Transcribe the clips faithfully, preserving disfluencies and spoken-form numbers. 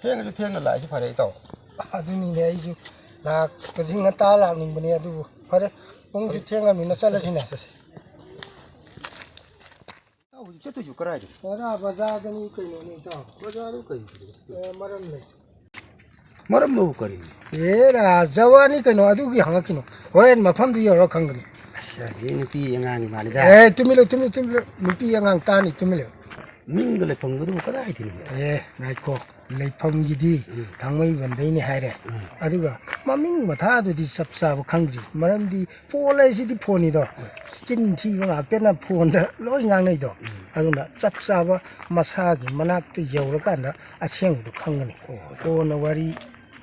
ꯊꯦꯡꯉꯁꯨ ꯊꯦꯡꯅ ꯂꯥꯛꯏꯁꯤ ꯐꯔꯦ, ꯏꯇꯥꯎ꯫ ꯑꯗꯨꯅꯤꯅꯦ, ꯑꯩꯁꯨ ꯂꯥꯛꯄꯁꯤ ꯉꯟꯇꯥ ꯂꯥꯛꯅꯤꯡꯕꯅꯦ, ꯑꯗꯨꯕꯨ ꯐꯔꯦ, ꯄꯨꯡꯁꯨ ꯊꯦꯡꯉꯃꯤꯅ ꯆꯠꯂꯁꯤꯅꯦ꯫ ꯆꯠꯁꯤ꯫ ꯏꯇꯥꯎ, ꯍꯧꯖꯤꯛ ꯆꯠꯇꯣꯏꯁꯨ ꯀꯔꯥꯏꯗꯅꯣ? ꯕꯔꯥ ꯕꯖꯥꯔꯗꯅꯤ ꯀꯩꯅꯣꯅꯦ, ꯏꯇꯥꯎ꯫ ꯕꯖꯥꯔꯗꯨ ꯀꯔꯤ? ꯑꯦ, ꯃꯔꯝ ꯂꯩ꯫ ꯃꯔꯝꯕꯨ ꯀꯔꯤꯅꯣ? ꯑꯦ, ꯔꯥꯖ, ꯋꯥꯅꯤ ꯀꯩꯅꯣ, ꯑꯗꯨꯒꯤ ꯍꯪꯉꯛꯈꯤꯅꯣ꯫ ꯍꯣꯔꯦꯟ ꯃꯐꯝꯗꯨ ꯌꯧꯔ ꯈꯪꯒꯅꯤ꯫ ꯑꯁ, ꯑꯗꯨꯗꯤ ꯅꯨꯄꯤ ꯑꯉꯥꯡꯒꯤ ꯃꯥꯜꯂꯤꯗ꯫ ꯑꯦ, ꯇꯨꯃꯤꯟ ꯂꯩꯌꯨ, ꯇꯨꯃꯤꯟ ꯂꯩꯌꯨ, ꯇꯨꯃꯤꯟ ꯂꯩꯌꯨ꯫ ꯅꯨꯄꯤ ꯑꯉꯥꯡ ꯇꯥꯅꯤ, ꯇꯨꯃꯤꯟ ꯂꯩꯌꯨ꯫ ꯃꯤꯡꯒ ꯂꯩꯐꯝꯒꯗꯨꯕꯨ ꯀꯗꯥꯏꯗꯅꯣ? ꯑꯦ, ꯉꯥꯏꯈꯣ꯫ ꯂꯩꯐꯝꯒꯤꯗꯤ ꯎꯝ꯫ ꯊꯥꯡꯃꯩꯕꯟꯗꯩꯅꯤ ꯍꯥꯏꯔꯦ꯫ ꯎꯝ꯫ ꯑꯗꯨꯒ ꯃꯃꯤꯡ ꯃꯊꯥꯗꯨꯗꯤ ꯆꯞ ꯆꯥꯕ ꯈꯪꯗ꯭ꯔꯤ꯫ ꯃꯔꯝꯗꯤ ꯐꯣꯟ ꯍꯥꯏꯁꯤꯗꯤ ꯐꯣꯟꯅꯤꯗꯣ꯫ ꯍꯣꯏ꯫ ꯆꯤꯟ ꯊꯤꯕ ꯉꯥꯛꯇꯅ ꯐꯣꯟꯗ ꯂꯣꯏ ꯉꯥꯡꯅꯩꯗꯣ꯫ ꯎꯝ꯫ ꯑꯗꯨꯅ ꯆꯞ ꯆꯥꯕ ꯃꯁꯥꯒꯤ ꯃꯅꯥꯛꯇ ꯌꯧꯔꯀꯥꯟꯗ ꯑꯁꯦꯡꯕꯗꯣ ꯈꯪꯒꯅꯤ꯫ ꯑꯣ, ꯍꯣꯏ꯫ ꯀꯣꯟꯅ ꯋꯥꯔꯤ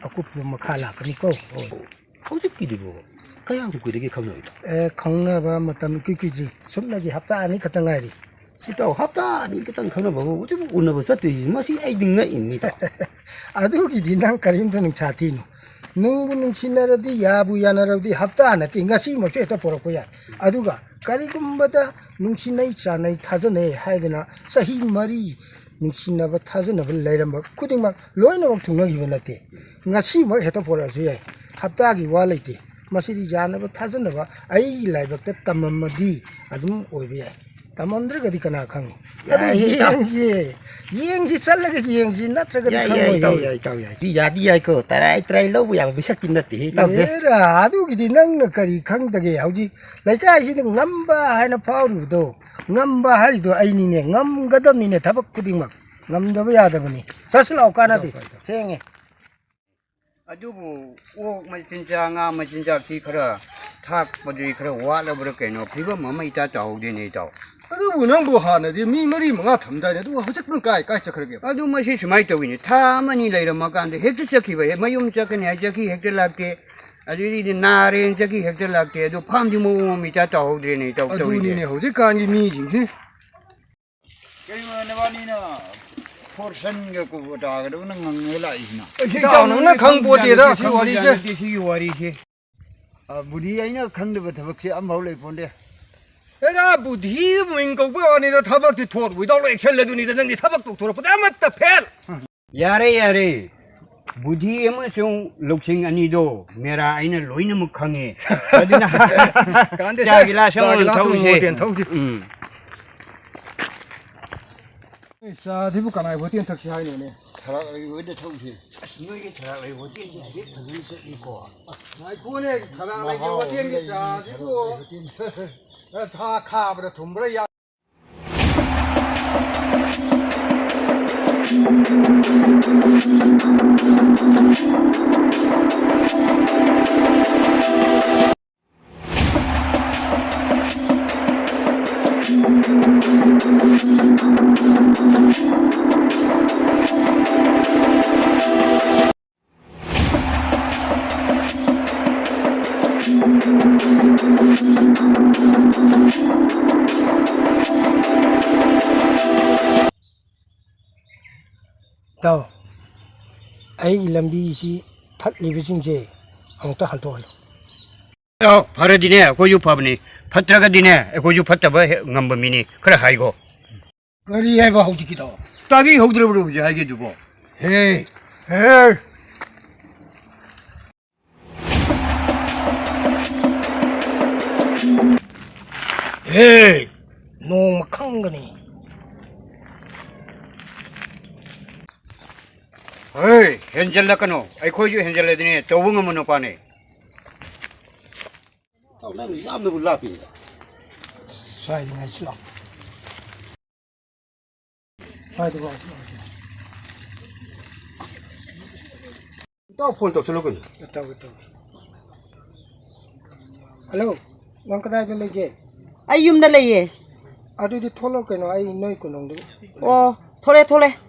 ꯑꯀꯨꯞꯄ ꯃꯈꯥ ꯂꯥꯛꯀꯅꯤꯀꯣ꯫ ꯍꯣꯏ꯫ ꯍꯧꯖꯤꯛꯀꯤꯗꯨꯕꯨ ꯀꯌꯥꯝ ꯀꯨꯏꯔꯒꯦ ꯈꯪꯅꯔꯤꯗꯣ? ꯑꯦ, ꯈꯪꯅꯕ ꯃꯇꯝ ꯏꯀꯨꯏ ꯀꯨꯏꯗ꯭ꯔꯤ꯫ ꯁꯨꯞꯅꯒꯤ ꯍꯞꯇꯥ ꯑꯅꯤ ꯈꯛꯇ ꯉꯥꯏꯔꯤ꯫ ꯏꯇꯥꯎ, ꯍꯞꯇꯥ ꯑꯅꯤ ꯈꯛꯇꯪ ꯈꯪꯅꯕꯕꯨ ꯍꯧꯖꯤꯛꯄꯨ ꯎꯅꯕ ꯆꯠꯇꯣꯏꯁꯤ, ꯃꯁꯤ ꯑꯩꯗꯤ ꯉꯛꯏꯅꯤ, ꯏꯇꯥꯎ꯫ ꯑꯗꯨꯒꯤꯗꯤ ꯅꯪ ꯀꯔꯤꯝꯇ ꯅꯨꯡꯁꯥ ꯊꯤꯅꯨ꯫ ꯅꯨꯡꯕꯨ ꯅꯨꯡꯁꯤꯅꯔꯗꯤ, ꯌꯥꯕꯨ ꯌꯥꯅꯔꯕꯗꯤ ꯍꯞꯇꯥ ꯅꯠꯇꯦ, ꯉꯁꯤꯃꯛꯁꯨ ꯍꯦꯛꯇ ꯄꯣꯔꯛꯄ ꯌꯥꯏ꯫ ꯑꯗꯨꯒ ꯀꯔꯤꯒꯨꯝꯕꯗ ꯅꯨꯡꯁꯤꯅꯩ ꯆꯥꯟꯅꯩ ꯊꯥꯖꯅꯩ ꯍꯥꯏꯗꯅ ꯆꯍꯤ ꯃꯔꯤ ꯅꯨꯡꯁꯤꯅꯕ ꯊꯥꯖꯅꯕ ꯂꯩꯔꯝꯕ ꯈꯨꯗꯤꯡꯃꯛ ꯂꯣꯏꯅꯃꯛ ꯊꯨꯡꯅꯈꯤꯕ ꯅꯠꯇꯦ꯫ ꯉꯁꯤꯃꯛ ꯍꯦꯛꯇ ꯄꯣꯔꯛꯑꯁꯨ ꯌꯥꯏ꯫ ꯍꯞꯇꯥꯒꯤ ꯋꯥ ꯂꯩꯇꯦ꯫ ꯃꯁꯤꯗꯤ ꯌꯥꯅꯕ ꯊꯥꯖꯅꯕ ꯑꯩꯒꯤ ꯂꯥꯏꯕꯛꯇ ꯇꯝꯃꯝꯃꯗꯤ ꯑꯗꯨꯝ ꯑꯣꯏꯕ ꯌꯥꯏ꯫ ꯇꯝꯃꯝꯗ꯭ꯔꯒꯗꯤ ꯀꯅꯥ ꯈꯪꯅꯤ? ꯑꯗꯨ ꯌꯥꯏꯌꯦ, ꯏꯇꯥꯎ꯫ ꯌꯦꯡꯁꯤ, ꯌꯦꯡꯁꯤ, ꯆꯠꯂꯒ ꯌꯦꯡꯁꯤ, ꯅꯠꯇ꯭ꯔꯒꯗꯤ ꯌꯥꯏ, ꯌꯥꯏ, ꯈꯪꯉꯣꯏꯌꯦ꯫ ꯏꯇꯥꯎ, ꯌꯥꯏ, ꯏꯇꯥꯎ, ꯌꯥꯏ꯫ ꯁꯤ ꯌꯥꯗꯤ ꯌꯥꯏꯀꯣ, ꯇꯔꯥꯏ ꯇꯔꯥꯏ ꯂꯧꯕ ꯌꯥꯕ ꯃꯤꯁꯛꯇꯤ ꯅꯠꯇꯦ, ꯏꯇꯥꯎꯁꯦ꯫ ꯑꯦꯔꯥ, ꯑꯗꯨꯒꯤꯗꯤ ꯅꯪꯅ ꯀꯔꯤ ꯈꯪꯗꯒꯦ? ꯍꯧꯖꯤꯛ ꯂꯩꯀꯥꯏꯁꯤꯗ ꯉꯝꯕ ꯍꯥꯏꯅ ꯐꯥꯎꯔꯤꯕꯗꯣ, ꯉꯝꯕ ꯍꯥꯏꯔꯤꯗꯣ ꯑꯩꯅꯤꯅꯦ, ꯉꯝꯒꯗꯕꯅꯤꯅꯦ ꯊꯕꯛ ꯈꯨꯗꯤꯡꯃꯛ, ꯉꯝꯗꯕ ꯌꯥꯗꯕꯅꯤ꯫ ꯆꯠꯁꯤ ꯂꯥꯛꯑꯣ, ꯀꯥꯟꯅꯗꯦ, ꯊꯦꯡꯉꯦ꯫ ꯑꯗꯨꯕꯨ ꯑꯣꯛ ꯃꯆꯤꯟꯖꯥꯛ, ꯉꯥ ꯃꯆꯤꯟꯖꯥꯛꯇꯤ ꯈꯔ ꯊꯥꯛꯄꯗꯤ ꯈꯔ ꯋꯥꯠꯂꯕ꯭ꯔꯥ ꯀꯩꯅꯣ, ꯐꯤꯕꯝ ꯑꯃ ꯏꯇꯥ ꯇꯥꯍꯧꯗꯦꯅꯦ, ꯏꯇꯥꯎ꯫ ꯑꯗꯨꯕꯨ ꯅꯪꯕꯨ ꯍꯥꯟꯅꯗꯤ ꯃꯤ ꯃꯔꯤ ꯃꯉꯥ ꯊꯝꯗꯥꯏꯅꯦ, ꯑꯗꯨꯒ ꯍꯧꯖꯤꯛꯅ ꯀꯥꯏ, ꯀꯥꯏ ꯆꯠꯈ꯭ꯔꯒꯦ? ꯑꯗꯨ ꯃꯁꯤ ꯁꯨꯃꯥꯏꯅ ꯇꯧꯋꯤꯅꯦ, ꯊꯥ ꯑꯃꯅꯤ ꯂꯩꯔꯝꯃꯀꯥꯟꯗ ꯍꯦꯛꯇ ꯆꯠꯈꯤꯕ, ꯍꯦꯛ ꯃꯌꯨꯝ ꯆꯠꯀꯅꯤ ꯍꯥꯏ ꯆꯠꯈꯤ, ꯍꯦꯛꯇ ꯂꯥꯛꯇꯦ, ꯑꯗꯨꯗꯩꯗꯤ ꯅꯥꯔꯦꯅ ꯆꯠꯈꯤ, ꯍꯦꯛꯇ ꯂꯥꯛꯇꯦ, ꯑꯗꯨ ꯐꯥꯝꯗꯤ ꯃꯑꯣꯡ ꯑꯃ ꯏꯇꯥ ꯇꯥꯍꯧꯗ꯭ꯔꯦꯅꯦ, ꯏꯇꯥꯎ, ꯇꯧꯔꯤꯁꯦ꯫ ꯑꯗꯨꯅꯤꯅꯦ ꯍꯧꯖꯤꯛꯀꯥꯟꯒꯤ ꯃꯤꯁꯤꯡꯁꯤ꯫ ꯀꯩꯅꯣ ꯅꯕꯥꯅꯤꯅ ꯐꯣꯔꯁꯟꯒ ꯀꯣꯕꯣꯇꯥꯒꯗꯧꯅ ꯉꯪꯉ ꯂꯥꯛꯏꯁꯤꯅ? ꯏꯇꯥꯎ, ꯅꯪꯅ ꯈꯪꯄꯣꯠꯇꯦꯗ ꯁꯤ ꯋꯥꯔꯤꯁꯦ꯫ ꯁꯤꯒꯤ ꯋꯥꯔꯤꯁꯦ꯫ ꯑ, ꯕꯨꯙꯤ, ꯑꯩꯅ ꯈꯪꯗꯕ ꯊꯕꯛꯁꯦ ꯑꯝꯐꯥꯎ ꯂꯩꯄꯣꯟꯗꯦ꯫ ꯑꯦꯔꯥ, ꯕꯨꯙꯤ ꯃꯤꯡ ꯀꯧꯕ ꯋꯥꯅꯤꯗ, ꯊꯕꯛꯇꯤ ꯊꯣꯠ ꯋꯤꯗꯥꯎꯠ ꯑꯦꯛꯁꯟ ꯑꯗꯨꯅꯤꯗ, ꯅꯪꯒꯤ ꯊꯕꯛ ꯇꯧꯊꯣꯔꯛꯄꯗ ꯑꯃꯠꯇ ꯐꯦꯜ꯫ ꯌꯥꯔꯦ, ꯌꯥꯔꯦ꯫ ꯕꯨꯙꯤ ꯑꯃꯁꯨꯡ ꯂꯧꯁꯤꯡ ꯑꯅꯤꯗꯣ ꯃꯦꯔꯥ ꯑꯩꯅ ꯂꯣꯏꯅꯃꯛ ꯈꯪꯉꯦ꯫ ꯑꯗꯨꯅ ꯀꯥꯟꯗꯦ, ꯆꯥ ꯒꯤꯂꯥꯁ ꯆꯥ ꯑꯃꯃꯝ ꯒꯤꯂꯥꯁ ꯑꯃꯃꯝ ꯊꯛꯎꯁꯦ꯫ ꯍꯣꯇꯦꯜ ꯊꯛꯎꯁꯤ꯫ ꯎꯝ꯫ ꯑꯦ, ꯆꯥꯁꯤꯕꯨ ꯀꯅꯥꯏ ꯍꯣꯇꯦꯜ ꯊꯛꯁꯤ ꯍꯥꯏꯅꯣꯅꯦ? ꯊꯔꯥꯛ ꯂꯩ ꯍꯣꯏꯗ ꯊꯛꯎꯁꯦ꯫ ꯑꯁ, ꯅꯣꯏꯒꯤ ꯊꯔꯥꯛ ꯂꯩ ꯍꯣꯇꯦꯜꯁꯦ ꯍꯧꯖꯤꯛ ꯐꯖꯅ ꯆꯠꯂꯤꯀꯣ꯫ ꯑꯁ, ꯉꯥꯏꯈꯣꯅꯦ, ꯊꯔꯥꯛ ꯂꯩꯒꯤ ꯃꯍꯥꯎ ꯑꯃ ꯍꯣꯇꯦꯜꯒꯤ ꯂꯩꯕꯅꯤ, ꯆꯥꯁꯤꯕꯨ꯫ ꯊꯔꯥꯛ ꯂꯩ ꯍꯣꯇꯦꯜ꯫ ꯈꯔ ꯊꯥ ꯈꯥꯕ꯭ꯔꯥ ꯊꯨꯝꯕ꯭ꯔꯥ ꯌꯥ- ꯏꯇꯥꯎ, ꯑꯩꯒꯤ ꯂꯝꯕꯤꯁꯤ ꯊꯠꯂꯤꯕꯁꯤꯡꯁꯦ ꯑꯃꯨꯛꯇ ꯍꯟꯗꯣꯛꯍꯜꯂꯨ꯫ ꯑꯧ, ꯐꯔꯗꯤꯅꯦ ꯑꯩꯈꯣꯏꯁꯨ ꯐꯕꯅꯤ, ꯐꯠꯇ꯭ꯔꯒꯗꯤꯅꯦ ꯑꯩꯈꯣꯏꯁꯨ ꯐꯠꯇꯕ ꯍꯦꯛ ꯉꯝꯕ ꯃꯤꯅꯤ, ꯈꯔ ꯍꯥꯏꯈꯣ꯫ ꯀꯔꯤ ꯍꯥꯏꯕ ꯍꯧꯖꯤꯛꯀꯤꯗꯣ? ꯇꯥꯕꯤꯍꯧꯗ꯭ꯔꯕ꯭ꯔꯣ ꯍꯧꯖꯤꯛ ꯍꯥꯏꯒꯦꯗꯨꯕꯣ? ꯍꯦ, ꯍꯦ꯫ ꯍꯦ, ꯅꯣꯡꯃ ꯈꯪꯒꯅꯤ꯫ ꯍꯦ, ꯍꯦꯟꯖꯜꯂꯛꯀꯅꯣ꯫ ꯑꯩꯈꯣꯏꯁꯨ ꯍꯦꯟꯖꯜꯂꯗꯤꯅꯦ ꯇꯧꯕ ꯉꯝꯕ ꯅꯨꯄꯥꯅꯦ꯫ ꯏꯇꯥꯎ, ꯅꯪ ꯌꯥꯝꯅꯕꯨ ꯂꯥꯞꯄꯤꯗ꯫ ꯁ꯭ꯋꯥꯏꯗ ꯉꯥꯏꯁꯤꯜꯂꯣ꯫ ꯁ꯭ꯋꯥꯏꯗ ꯉꯥꯏꯁꯤꯜꯂꯣ꯫ ꯏꯇꯥꯎ, ꯐꯣꯟ ꯇꯧꯁꯤꯜꯂꯨ ꯀꯩꯅꯣ꯫ ꯇꯧꯒꯦ, ꯇꯧꯒꯦ꯫ ꯍꯜꯂꯣ, ꯅꯪ ꯀꯗꯥꯏꯗ ꯂꯩꯒꯦ? ꯑꯩ ꯌꯨꯝꯗ ꯂꯩꯌꯦ꯫ ꯑꯗꯨꯗꯤ ꯊꯣꯛꯂꯛꯑꯣ ꯀꯩꯅꯣ, ꯑꯩ ꯅꯣꯏ ꯀꯣꯅꯨꯡꯗ꯫ ꯑꯣ, ꯊꯣꯛꯂꯛꯑꯦ, ꯊꯣꯛꯂꯛꯑꯦ꯫